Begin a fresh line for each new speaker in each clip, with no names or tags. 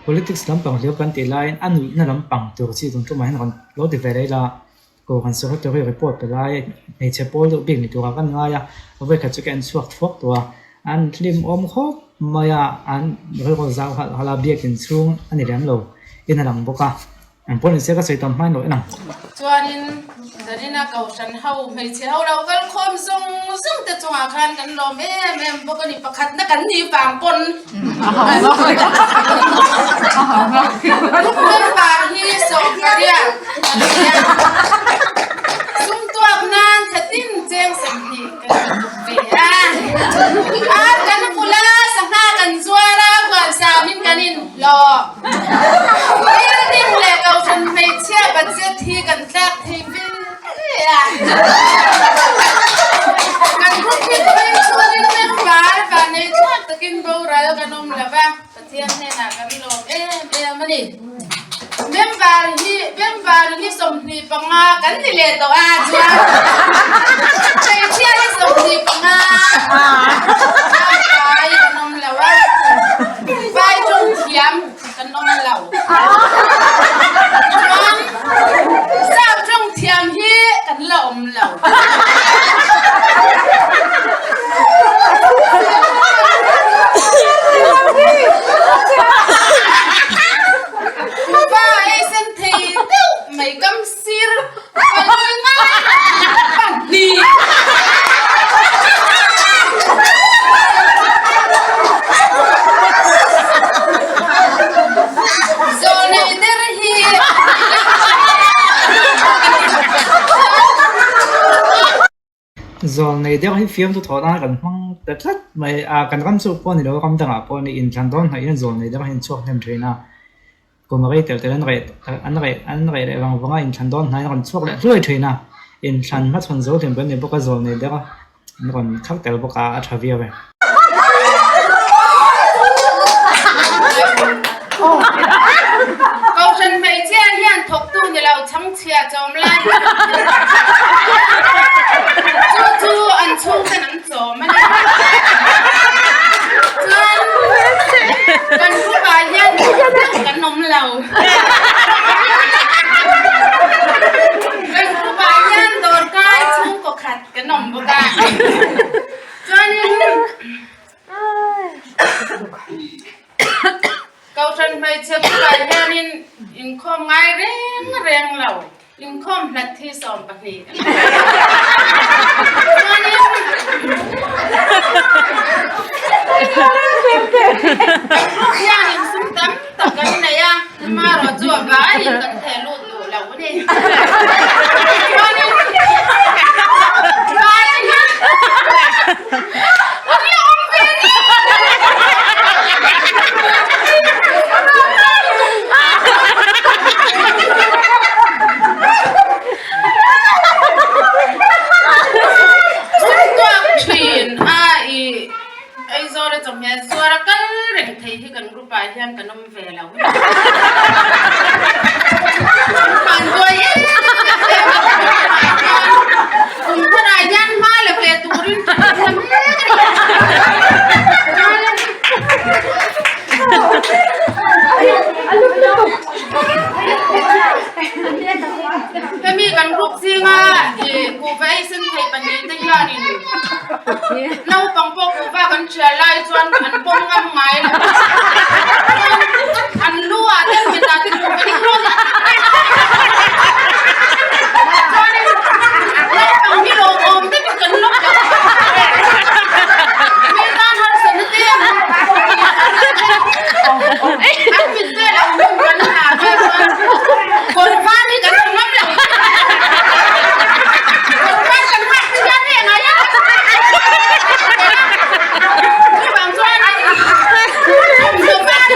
Politics lampang hlir kan tih laiin a nuihna lampang tur chi tun tumah hian rawn lo ti ve leh ila, Kohhran Secretary report pe lai hmeichhe pawl deuh bik ni turah kan ngai a, vawikhat chu ka en chhuak thuak tawh a, an hlimawm khawp mai a, an rilru zau halh halh a, biakin chhung a ni lem lo in a lang bawk a. Eng pawh ni se ka sawi tam hmain loh en ang.
Chuanin Zarina Kohhran ho hmeichhe ho lo kal khawm zawng zawng te chungah khan kan lawm em em bawk a ni. Pakhatna kan nih vang pawn member hi 20 a ni a. Sum tuak nan thlatin cheng 20 kan tuk ve a. Ar kan vul a, sangha kan zuar a, huan samin kan inhlawh. Building leh kohhran hmeichhia budget hi kan tlak thei ve ve a. Kan group hi kumin chhungin member vanei thlak takin boral kan awm lo va, Pathian hnenah kan lawm em em a ni. Member hi member hi 25 kan ni leh tawh a chuan hmeichhia hi 25 vai kan awm lo a. Vai ṭawng thiam kan awm lo. Chuan Sap ṭawng thiam hi kan la awm lo. Kuhva ei sen thei deuh mai kam sir pahnih ngai pahnih. Zawlnei der hi
Zawlnei der hi fiamtu thawh nan kan hmang ta tlat mai a, kan ram chu pawh a ni lo, ram dangah pawh a ni inthlan dawn hnaih hian zawlnei der hi an chhuak hnem thin a. Kum a rei tel tel an reh an reh an reh leh vang vang a, inthlan dawn hnaiin a rawn chhuak leh hluai thin a, inthlan hmachhawn zo hlim kan ni bawk a, zawl nei deuh a, an rawn khak tel bawk a, a tha viau e.
Kohhran hmeichhia hian thawktu ni lo chhangchhia chawm lai chu chu an chhungten an chawm a ni. Chuan kan group ah hian deuh kan awm lo. Kan group ah hian dawrkai chhungkaw khat kan awm bawk a. Chuanin Kohhran hmeichhe group ah hianin inkhawm ngai reng reng lo. Inkhawm hlat hi 12 a ni. Chuanin kan group hianin sum tam tak kan nei a, amaherawh chu a vaiin kan theh lut duh lo a ni. Chuanin vai te hian an la awm ve ni. Chhungtuak thin a i Aizawl a chawhmeh zuar a kal reng thei hi kan group ah hian kan awm ve lo. Kan buai em em a kum tharah hian hma la ve turin kan inhla mek a ni. Hemi kan group zinga kuhva ei sen thei pahnih te hianin naupang pawh kuhva kan thial lai chuan an pawm ngam ngai lo. An lu ah te mit ah te kuhva ni hlawm a. Chuanin naupang hi lawmawm takin kan lawk lo. Mi tan harsatna te an An mit vel ang hmun kan ha kha chuan kawr var hi kan ha ngam lo. Kawr var kan hak te hian hei ngai a. Chuvang chuan thawmhnaw var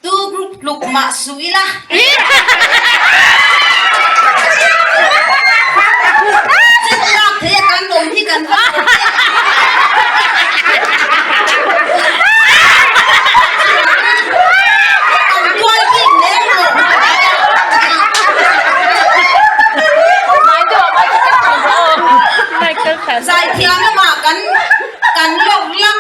Tu group tluk mah suh ila. Chet lak thei a kan awm hi kan va awm e. Kan tuai bik lem lo. Zaithiam lamah kan kan lawk lak.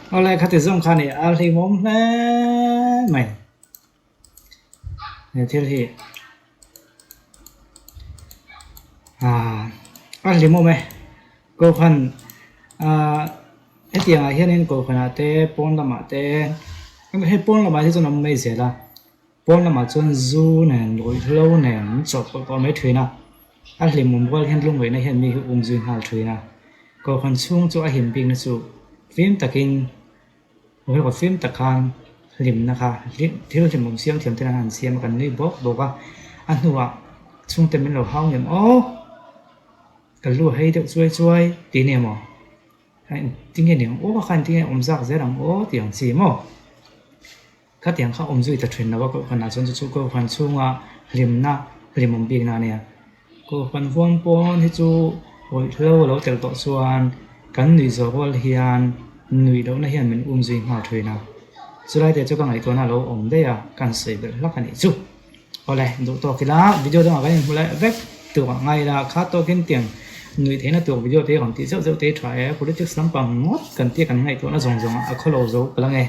Awle khati zawng kha ni a hlimawm hle mai he thil hi ah a hlimawm e kohhran ah hetiang ah hianin kohhran ah te pawn lamah te hei pawn lamah hi chuan a awm mai zel a pawn lamah chuan zu nen ruihhlo nen an chawhpawlh pawh mai thin a a hlimawm rual hian lungngaihna hian mi hi um zui nghal thin a kohhran chhung chu a him bikna chu fim takin. Ruihhlo fim tak khan hlimna kha thil hlimawm siam thiam ten an han siam a kan nui bawk bawk a, a hnuah chhungte min lo hau ngem aw ka lu a hei deuh chuai chuai tih nia maw tinge ni ang aw kha tinge awm zak zel ang aw tih ang chi maw khatiang kha awm zui ta thin lo a kohhranah chuan chu chu kohhran chhunga hlimna hlimawm bikna a nia. Kohhran huang pawn hi chu ruihhlo a lo tel tawh chuan kan nuih zawh rual hian nuih lohna hian min um zui nghal thin a, chulai te chu ka ngaihtuahna a lo awm daih a, ka han sawi belh hlak a nih chu. Awle, duh tawk ila video dangah kan inhmu leh vek tur ah ngai ila, kha tawkin tiang nuih theihna tur video te rawn tih zeuh zeuh te hi tha e, politics lampang ngawt kan tia kan ngaihtuahna zawng zawng ah a khawlo zo palh ange,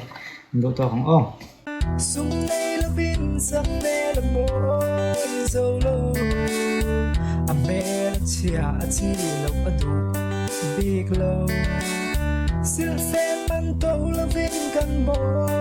duh tawk ang aw.
Sum nei lovin sak hmel a mawi zo lo, a hmel a chhia a chi loh a duh bik lo. Silhfen man to lovin kan mawi.